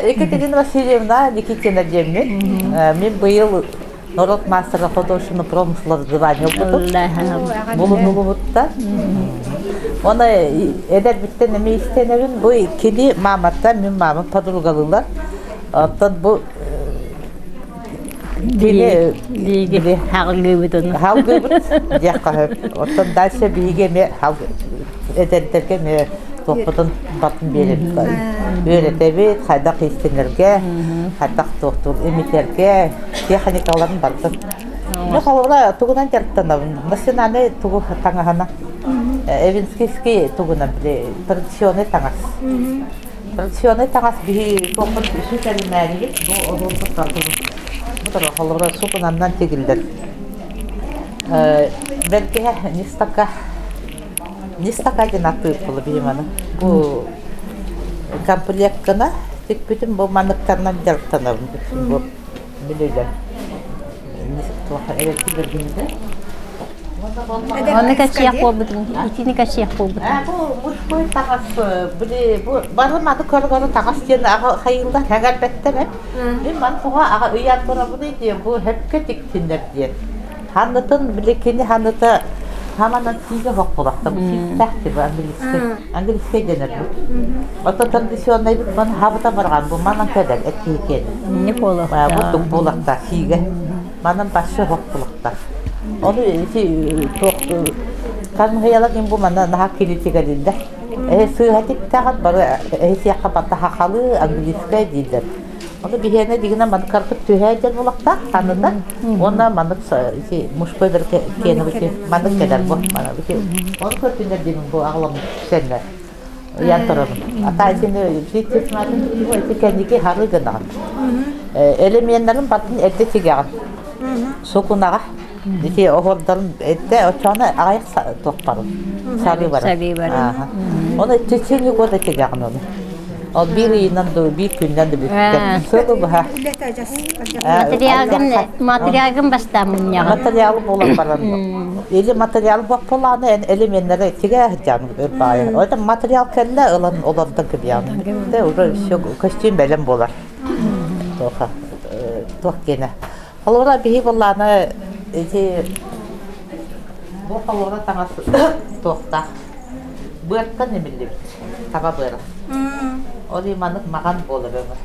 Екатерина Васильевна Никитина диэммин. Мин быйыл норуот маастара художественного промысла звание ылбытым. Булунулубуттан. Оны эдэрбиттэн эмиэ истэнэбин. Бу кини мааматтан мин маамам подругалыылар. Оттон бу кини Биһиги хаалгыыбытын. Хаалгыыбыт диэххэ сөп. Оттон дальше биһиги эмиэ эдэрдэргэ эмиэ туохпутун батын биэрэбит. Үөрэтэбит, хайдах иистэнэргэ, хайдах туохтуур имитэргэ, техникаларын барытын. Ну, холобура, тугунан дьарыктанабын? Национальный тугу таҥаһына. Эвенскийский тугунан, традиционный таҥас. Традиционный таҥас биһи туохпут үсү кэлимээригит, бу олуурбут бу холобура сукунаннан тигиллэр. Бэргэһэ нистака нистака диэн атыыркылы биһи маны. Бу комплекткана тикпитим бу маныктарынан дьарыктанабын бу бүлүүлэр. Эбэтти бэргинидэ. Оны кэчиэх буолбутун, итини кэчиэх буолбутун. Бу мужской таҥас, били бу бары маны көрө-көрө таҥас диэн аҕа хайыыллар хэҥэрбэттэр ээ. Мин маны тоҕо аҕа ыйаан турабыный диэн бу хэпкэ тиктиннэр диэн. Ханнытын били кини ханыта хаманан сиигэ хохпулахта бу сииктээх тиба английский английский дэнэр бу. Ото традиционный бут хабыта барган бу манан кэлэр эттиһикиэн. Не буолуохтаах. Бу тук буолахта сиигэ. Манан башы хохпулахта. Ону ити туох Кармыһыйалар бу манна наһаа киритигэлиллэр. Эһи сыыһа тиктэҕин бары эһи сиэххэ барда хахалыы английскай дииллэр. Ону биһиэнэ дигинэ маннык картык түһээ диэн булахтаах ханыта. Уонна маннык ити мужской киэнэ маннык кэлэр бу. Ону көрдүнэр диэн бу аҕалам сэннэр. Ыйан турабын. Ата итини ити кэнники хары гынаҕын. Элеменнарын батын эрдэ тигэҕин. Сукунаҕа Ити оһуордарын эттэ оччоҕуна аҕыйах туохпарын сарыы барар. Сарыы барар. Оны течение года тигэҕин ону. Ол биир ыйынан да биир күннэн да бүттэ. Сылы быһа. Материалгын материалгын бастаан мунньаҕын. Материалы буолан баран. Или материал боппулааны эн элеменнери тигэ сылдьан ырбаайы. Это материал кэллэ ылан олордон кыбыйаҕын. Тэ уже все костюм бэлэм буолар. Туоха туох диэнэ. Холобура, биһи буоллаҕына ити бу холобура таҥас туохтаах быартан имиллибит таба быара. Ол и маннык маҕан буолар өҥө.